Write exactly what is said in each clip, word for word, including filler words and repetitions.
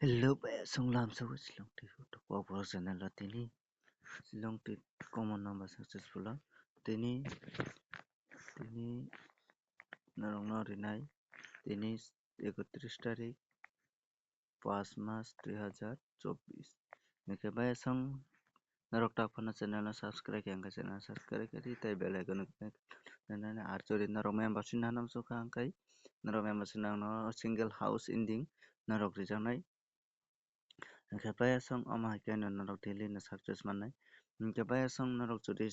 Hello, bai song lam sa wi silong ti hu tok wa bro channel o tini silong ti common number successful o tini tini norok no rinai tini ekotris tarik pas mas dui hazar chobbish. Hingke bai song norok tak phano channel no subscribe khe hingke channel subscribe khe tei bell icon no click khe nani archori norok membership nana muchung kha hingke norok membership nang no single house ending norok rijaknai. Hingke bai song omo hai khe no norok daily no success mannai. Hingke bai song norok jodi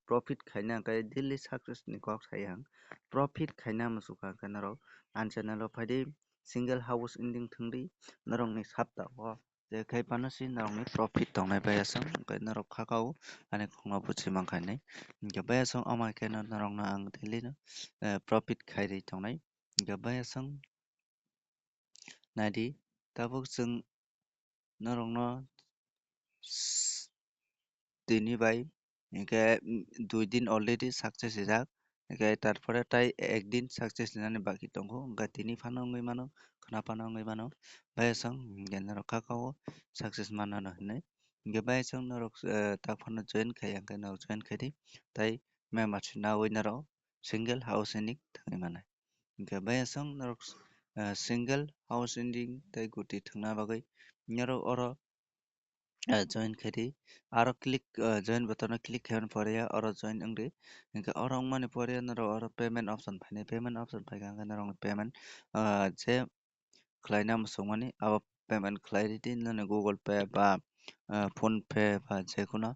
profit khaina hingke daily success ni kok sai ang. Profit khaina muchung kha hingke norok ani channel o phaidi single house ending thwngdi norok ni sapta o je khai phano si norok ni profit tongnai bai song hingke norok khakao ani khokno buchi mankha hinwi. Hingke bai song omo hai khe no norok no ang daily no profit khairwi tongnai. Hingke bai song naidi, tabuk chwng norokno s-, tini bai hingke, mm, dui din already success rijak, hingke tarpore tai ek din success rinani baki tongo, hingke tini phano wngwi mano, khna phano wngwi mano, bai song hingke norok khakao success manano hinwi, hingke bai song norok, eh, tak phano join khai, hingke norok join khai di, tai membership nawi norok single house ending thangwi manai. Hingke bai song norok, ah, single house ending tei guti thwngna bagwi norok oro, ah, join khe di. Aro click, ah, join button o click khe mani pore ya oro join wng di. Hingke oro wngmani pore ya norok oro payment option phainai, payment option phaikha hingke norokni payment, ah, je khlaina muchungmani abo payment khlai ridi nini Google Pay ba, ah, PhonePe ba jekhuno.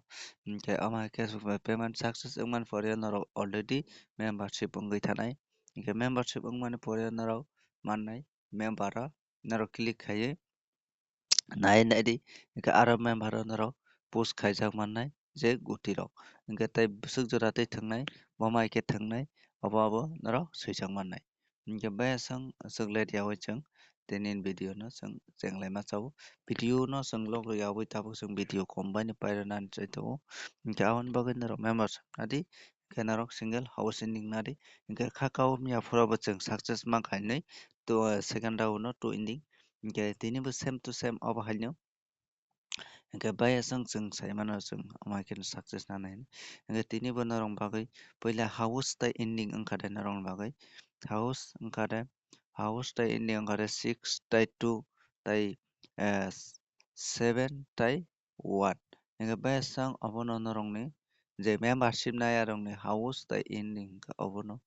Hingke omo hai khe payment success wngmani pore norok already membership wngwi thanai. Hingke membership wngmani pore norok mannai member o norok click khaiwi nai naidi. Hingke aro member o norok push khaijak mannai je guti rok. Hingke tei bwswk jora tei thwngnai, bo mai khe thwngnai, obo abo norok swijak mannai. Hingke bai song aswk let yawi chwng tini video no chwng chenglai ma chao. Video no chwng log yawi tabuk chwng video kom bai ni pairwnani chai tongo. Hingke aboni bagwi norok member sa nadi, hingke norok single house ending nadi. Hingke khakao miya phuru bo chwng success mankha hinwi to, second round no two ending. Hingke tini bo same to same obo haino. Hingke bai song chwng sai mano chwng omo hai khe success nana hinwi. Hingke tini bo norok bagwi puila house tai ending wngkha de norok bagwi. House wngkha de, house tai ending wngkha de six tai two tai, eh, seven tai one. Hingke bai song obono norokni je membership nai arokni house tai ending wngkha obono.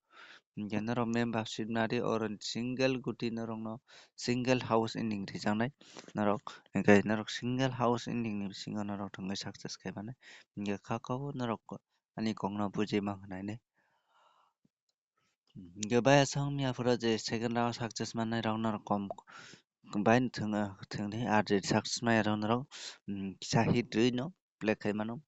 Hingke norok membership nadi oro single guti norokno single house ending rijaknai norok. Hingke norok single house ending ni bisingo norok thangwi success khaimani. Hingke khakao norok ani kokno buji mankha hinwi. Hingke bai song miya phuru je second round success mannai rok norok kom bai thwng, thwngdi ar je success maya rok norok, mm, kisa hit rwi no play khaimano.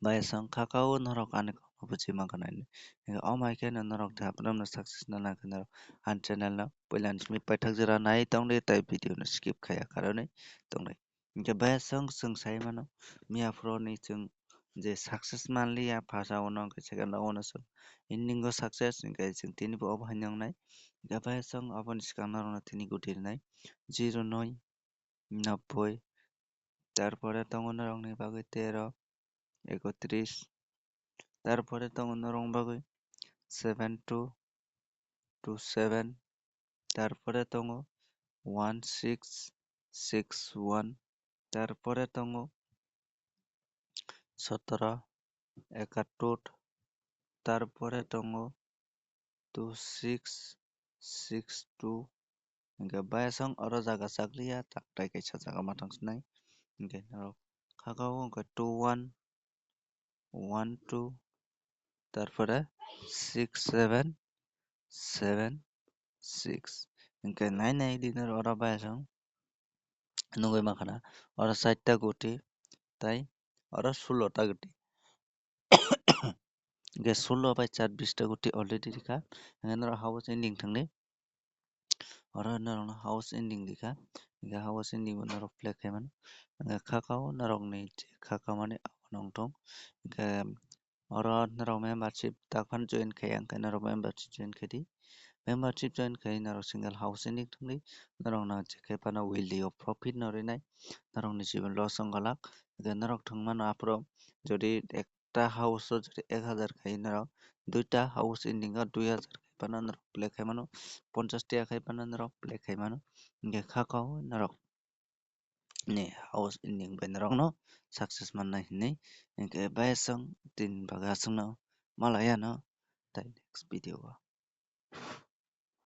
Bai song khakao norok ani kokno buji mankha hinwi. Hingke omo hai khe norok thapnamno success nana khe norok ani channel no puila ni simi paithak jora nai tongdi tei video no skip khaiya karwi tongdi. Hingke bai song chwng sai mano miya phuru ni chwng je success manliya first round o hingke second round o chwng ending o success hingke chwng tini bo obo hai nongnai. Hingke bai song aboni swkang norokno tini guti rwnai zero noi nobboi, tarpore tongo norokni bagwi tero, ekotris, tarpore tongo norokni bagwi seven two two seven, tarpore tongo one six six one, tarpore tongo sotoro ekatur, tarpore tongo two six six two. Hingke bai song oro jaga chakliya tak tai kaisa jaga ma tang sinai. Hingke norok khakao hingke two one one two, tarpore six seven seven six. Hingke nai nai di norok oro bai song nugui mankha na oro sait ta guti tai oro sulo ta guti. Hingke sulo bai char bish ta guti already rikha. Hingke norok house ending thangdi. Oro norokno house ending rikha. Hingke house ending bo norok play khaimani. Hingke khakao norokni je khaka mani abono wngthong. Hingke oro norok membership tak phano join khaiya, hingke norok membership join khaidi. Membership join khai norok single house ending thwngwi norokno je khe phano weekly o profit no rinai, norokni jibon loss wng glak. Hwnkhe norok thwngmano aphuru jodi ekta house o jodi ek hazar khai norok duita house ending o dui hazar khai phano norok play khai mano, ponchash taka khai phano norok play khai mano. Hwnkhe kha kha o norok ni house ending bai norokno success mannai hinwi. Hwnkhe bai aswk tin bagwi aswkno malaya no tai next video o.